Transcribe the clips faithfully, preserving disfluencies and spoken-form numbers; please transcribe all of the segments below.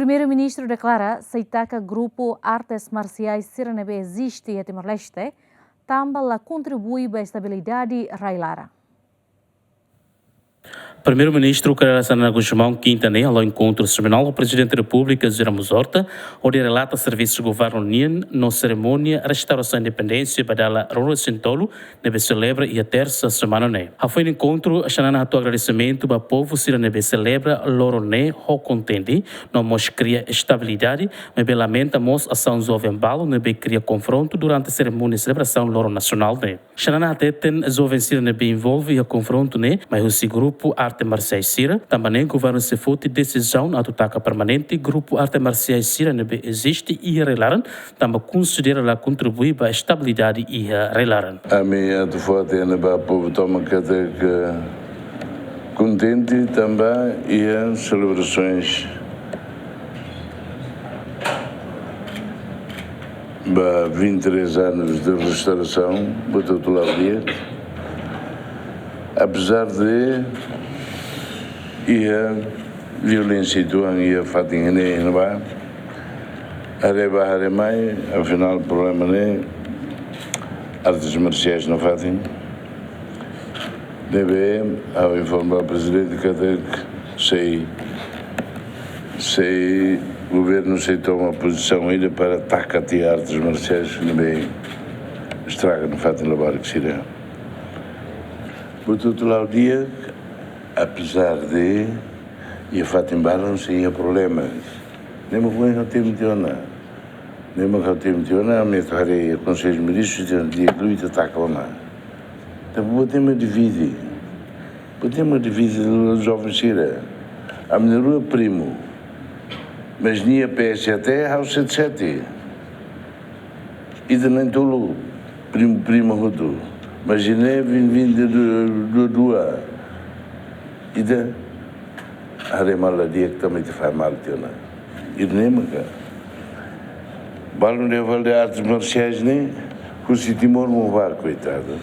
Primeiru-Ministru deklara sei taka grupu artes marsiais sira ne'ebé eziste iha Timor-Leste, tanba la kontribui ba estabilidade rai-laran. Primeiru-Ministru Kay Rala Xanana Gusmão, kinta ne'e, hala'o enkontru semanál ho Prezidente Repúblika José Ramos Horta, hodi relata servisu governu nian no serimónia restaurasaun independénsia ba dala ruanulu-resin-tolu, ne'ebé selebra iha tersa semana ne'e. Hafoin enkontru, Xanana hato'o agradesimentu ba povu sira ne'ebé selebra loron ne'e ho kontente, no mós kria estabilidade, maibé lamenta mós asaun joven balu ne'ebé kria konfrontu durante serimónia selebrasaun loron nasionál ne'e. Xanana hateten joven sira ne'ebé envolve iha konfrontu ne'e mai husi grupu arte marsiais sira, tanba ne'e governu sei foti desizaun atu taka permanente grupu arte marsiais sira ne'ebé eziste iha rai-laran, tanba konsidera la kontribui ba estabilidade iha rai-laran. Ami atu fó hatene ba povu tomak katak kontente tanba iha selebrasoens ba vinte e três anos de restauração, buat hotu la'o di'ak. Apesar de iha violénsia uitoan iha fatin ne'e, ne'ebá, haree bá haree mai, afinál problema ne'e artes marsiais nafatin. Ne'ebé, ha'u informa Prezidente katak sei, sei governu sei toma pozisaun ida para taka tiha artes marsiais ne'ebé estraga nafatin labarik sira. Buat hotu la'o di'ak, apesar de iha fatin balun sei iha problemas. Ne'e mak ohin ha'u temi tiha ona. Ne'e mak ha'u temi tiha ona, ami atu haree iha Konsellu Ministru, tiha ona di'ak liu ita taka ona. Tanba buat ne'e mak divide. Buat ne'e mak divide joven sira. Ami na'in-rua primu. Mas nia P S H T, ha'u sete sete. Ita na'in-tolu primu, prima hotu. Mas nia vinte, vinte, dua, dua, dua. Ita haree malu la di'ak tanba ita fahe malu tiha ona. Ida-ne'e maka. Balun de'it fali artes marsiais ne'e, husi Timor mak bá, koitadu.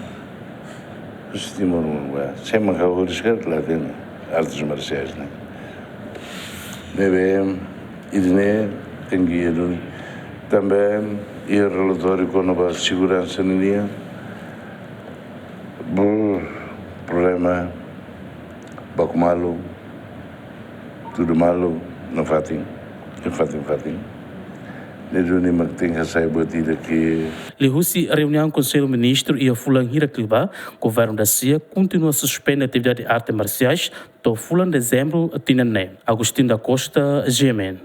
Husi Timor mak bá. Sé mak ha'u horiskat la hatene artes marsiais ne'e. Ne'ebé, ida-ne'e tenke iha duni. Tanba iha relatóriu kona-ba seguransa nian, bu, problema baku malu, tudu malu nafatin, nafatin, fatin. Ne'e duni mak tenke hasai buat ida ke. Liuhusi reuniaun Konsellu Ministru iha fulan hirak liubá, governu da-sia kontinua suspende atividade arte marsiais to'o fulan dezembru tinan ne'e. Agostinho da Costa, G M N.